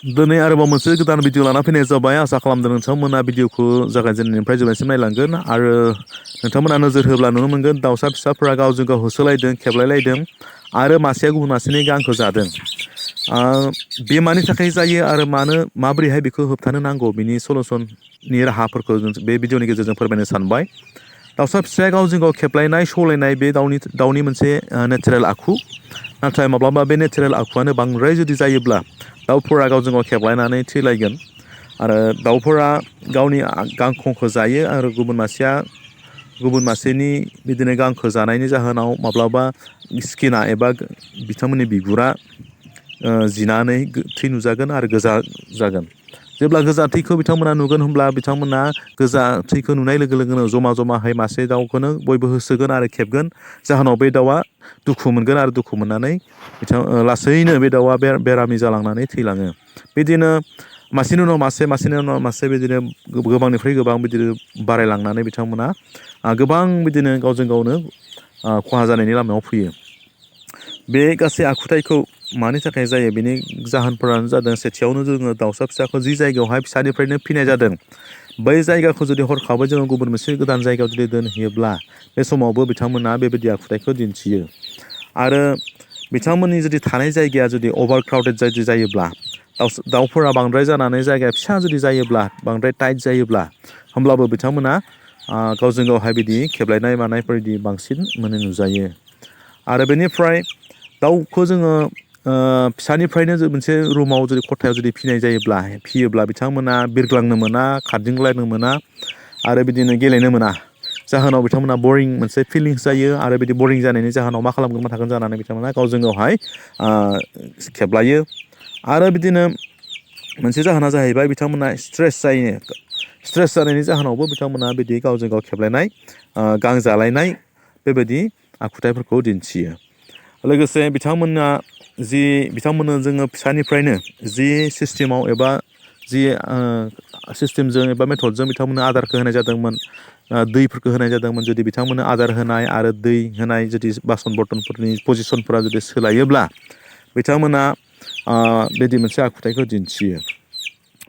दिनै आरोबाव मोनसे गोदान भिडिअ लाना फैनाय जाबाय आसा खालामदों नोंथांमोना भिडिअखौ जागायजेननायनिफ्राय जोबनायसिम नायलांगोन आरो नोंथांमोना नोजोर होब्ला नुनो मोनगोन दाउसा फिसाफोरा गावजों गाव होसोलायदों खेबलायलायदों आरो मासेया गुबुन मासेनि गांखौ जादों बे मानि थाखाय जायो आरो माबोरैहाय बेखौ होबथानो नांगौ बिनि सलुसननि राहाफोरखौ जों बे भिडिअनि गेजेरजों फोरमायनो सानबाय दाउसा फिसाया गावजों गाव खेबलायनाय सौलायनाय बे दाउनि मोनसे नेचारेल आखु नाथाय माब्लाबा बे नेचारेल आखुआनो बांद्राय जुदि जायोब्ला दाउफोरा गावजों गाव खेबलायनानै थैलायगोन आरो दाउफोरा गावनि गांखंखौ जायो आरो गुबुन मासेनि बिदिनो गांखौ जानायनि जाहोनाव माब्लाबा स्किना एबा बिथांमोननि बिगुरा जिनानै थै नुजागोन आरो गोजा जागोन जेब्ला गोजा थैखौ बिथांमोना नुगोन होनब्ला बिथांमोना गोजा थैखौ नुनाय लोगो लोगोनो जमा जमाहाय मासे दाउखौनो बयबो होसोगोन आरो खेबगोन जाहोनाव बे दाउआ दुखु मोनगोन आरो दुखु मोननानै लासैनो बे दाउआ बेरामि जालांनानै थैलाङो बिदिनो मासेनि उनाव मासे मासेनि उनाव मासे बिदिनो गोबांनिफ्राय गोबां बिदिनो बारायलांनानै बिथांमोना गोबां बिदिनो गावजों गावनो खहा जानायनि लामायाव फैयो बे गासै आखुथायखौ मानि थाखाय जायो बेनि जाहोनफोरानो जादों सेथियावनो जोङो दाउसा फिसाखौ जि जायगायावहाय फिसानिफ्रायनो फिनाय जादों बै जायगाखौ जुदि हरखाबै जोङो गुबुन मोनसे गोदान जायगायाव जुदि दोनहैयोब्ला बे समावबो बिथांमोना बेबायदि आखुथायखौ दिन्थियो आरो बिथांमोननि जुदि थानाय जायगाया जुदि अभार क्राउडेड जुदि जायोब्ला दाउफोरा बांद्राय जानानै जायगाया फिसा जुदि जायोब्ला बांद्राय टाइट जायोब्ला होमब्लाबो बिथांमोना गावजों गावहाय बिदि खेबलायनाय मानायफोरदि बांसिन नुजायो आरो बेनिफ्राय दाउखौ जोङो फिसानिफ्रायनो मोनसे रुमाव जुदि खथायाव जुदि फियोब्ला बिथांमोना बिरग्लांनो मोना खारदिंलायनो मोना आरो बिदिनो गेलेनो मोना जाहोनाव बिथांमोना बरिं मोनसे फिलिंस जायो आरो बिदि बरिं जानायनि जाहोनाव मा खालामगोन मा थागोन जानानै बिथांमोना गावजों गावहाय खेबलायो आरो बिदिनो मोनसे जाहोना जाहैबाय बिथांमोना स्ट्रेस जानायनि जाहोनावबो बिथांमोना बिदि गावजों गाव खेबलायनाय गां जालायनाय बेबायदि आखुथायफोरखौ दिन्थियो लोगोसे बिथांमोननो जोङो फिसानिफ्रायनो जि सिस्टेमाव एबा जि सिस्टेमजों एबा मेथडजों बिथांमोननो आदारखौ होनाय जादोंमोन दैफोरखौ होनाय जादोंमोन जुदि बिथांमोननो आदार होनाय आरो दै होनाय जुदि बासन बर्तनफोरनि पजिसनफोरा जुदि सोलायोब्ला बिथांमोना बिदि मोनसे आखुथायखौ दिन्थियो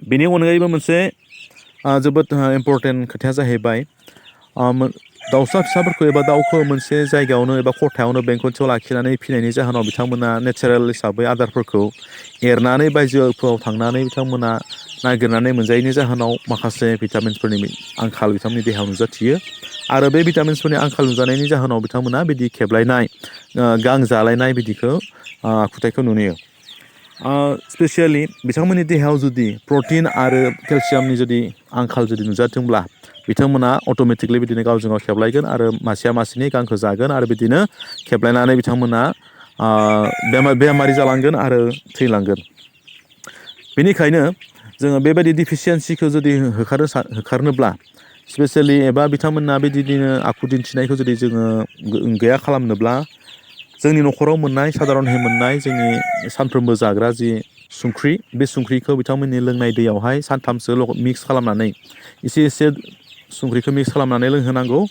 बेनि अनगायैबो मोनसे जोबोद इम्परटेन्ट खोथाया जाहैबाय दाउसा फिसाफोरखौ एबा दाउखौ मोनसे जायगायावनो एबा खथायावनो बेंखनसेयाव लाखिनानै फिनायनि जाहोनाव बिथांमोना नेचारेल हिसाबै आदारफोरखौ एरनानै बायजोफोराव थांनानै बिथांमोना नागिरनानै मोनजायैनि जाहोनाव माखासे भिटामिन्सफोरनि आंखाल बिथांमोननि देहायाव नुजाथियो आरो बे भिटामिन्सफोरनि आंखाल नुजानायनि जाहोनाव बिथांमोना बिदि खेबलायनाय गां जालायनाय बिदिखौ आखुथायखौ नुयो स्पेसियेलि बिथांमोननि देहायाव जुदि प्रटिन आरो केलसियामनि जुदि आंखाल जुदि नुजादोंब्ला बिथांमोना अट'मेटिकलि बिदिनो गावजों गाव खेबलायगोन आरो मासेया मासेनि गांखौ जागोन आरो बिदिनो खेबलायनानै बिथांमोना बेमारि जालांगोन आरो थैलांगोन बेनिखायनो जोङो बेबायदि डिफिसियेन्सिखौ जुदि होखारनोब्ला स्पेसियेलि एबा बिथांमोना बेबायदिनो आखु दिन्थिनायखौ जुदि जोङो गैया खालामनोब्ला जोंनि न'खराव मोननाय सादारनहै मोननाय जोंनि सानफ्रोमबो जाग्रा जि संख्रि बे संख्रिखौ बिथांमोननि लोंनाय दैयावहाय सानथामसो मिक्स खालामनानै एसे संख्रिखौ मिक्स खालामनानै लोंहोनांगौ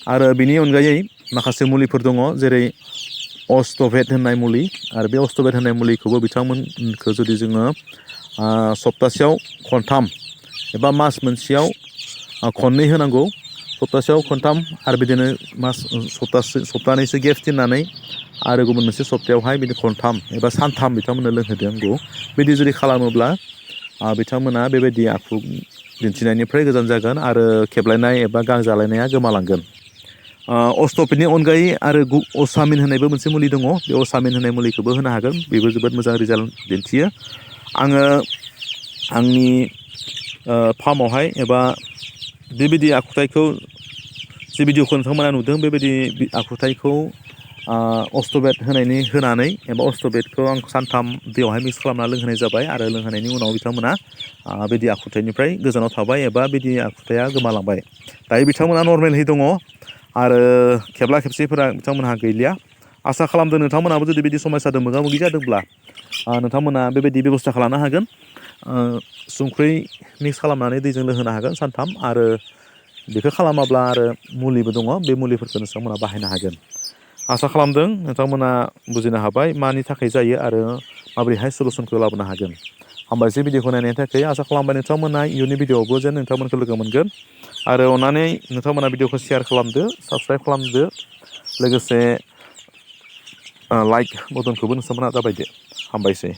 आरो बिनि अनगायै माखासे मुलिफोर दङ जेरै अस्थ'भेट होननाय मुलि आरो बे अस्थ'भेट होननाय मुलिखौबो बिथांमोनखौ जुदि जोङो सप्तासेयाव खनथाम एबा मास मोनसेयाव खननै होनांगौ सप्तासेयाव खनथाम आरो बिदिनो सप्तानैसो गेप्स दोननानै आरो गुबुन मोनसे सप्तायावहाय बिदि खनथाम एबा सानथाम बिथांमोननो लोंहोनांगौ बिदि जुदि खालामोब्ला बिथांमोना बेबायदि आखु दिन्थिनायनिफ्राय गोजान जागोन आरो खेबलायनाय एबा गां जालायनाया गोमालांगोन अस्थ'पेडनि अनगायै आरो असामिन होननायबो मोनसे मुलि दङ बे असामिन होननाय मुलिखौबो होनो हागोन बेबो जोबोद मोजां रिजाल्ट दिन्थियो आङो आंनि फार्मावहाय एबा बेबायदि आखुथायखौ जि भिडिअखौ नोंथांमोना नुदों बेबायदि आखुथायखौ होनानै एबा अस्थ'बेडखौ आं सानथाम दैयावहाय मिक्स खालामना लोंहोनाय जाबाय आरो लोंहोनायनि उनाव बिथांमोना बिदि आखुथायनिफ्राय गोजानाव थाबाय एबा बिदि आखुथाया गोमालांबाय दायो बिथांमोना नर्मेलहै दङ आरो खेबला खेबसेफोरा बिथांमोनहा गैलिया आसा खालामदों नोंथांमोनाबो जुदि बिदि समयसाजों मोगा मोगि जादोंब्ला नोंथांमोना बेबायदि बेब'स्था खालामनो हागोन संख्रि मिक्स खालामनानै दैजों लोंहोनो हागोन सानथाम आरो बेखौ खालामाब्ला आरो मुलिबो दङ बे मुलिफोरखौ नोंथांमोना बाहायनो हागोन आसा खालामदों नोंथांमोना बुजिनो हाबाय मानि थाखाय जायो आरो माबोरैहाय सलुसनखौ लाबोनो हागोन हामबायसै भिडिअखौ नायनायनि थाखाय आसा खालामबाय नोंथांमोना इयुननि भिडिअआवबो जेन नोंथांमोनखौ लोगो मोनगोन आरो अननानै नोंथांमोना भिडिअखौ शेयार खालामदो साबस्क्राइब खालामदो लोगोसे लाइक बटनखौबो नोंथांमोना दाबायदो हामबायसै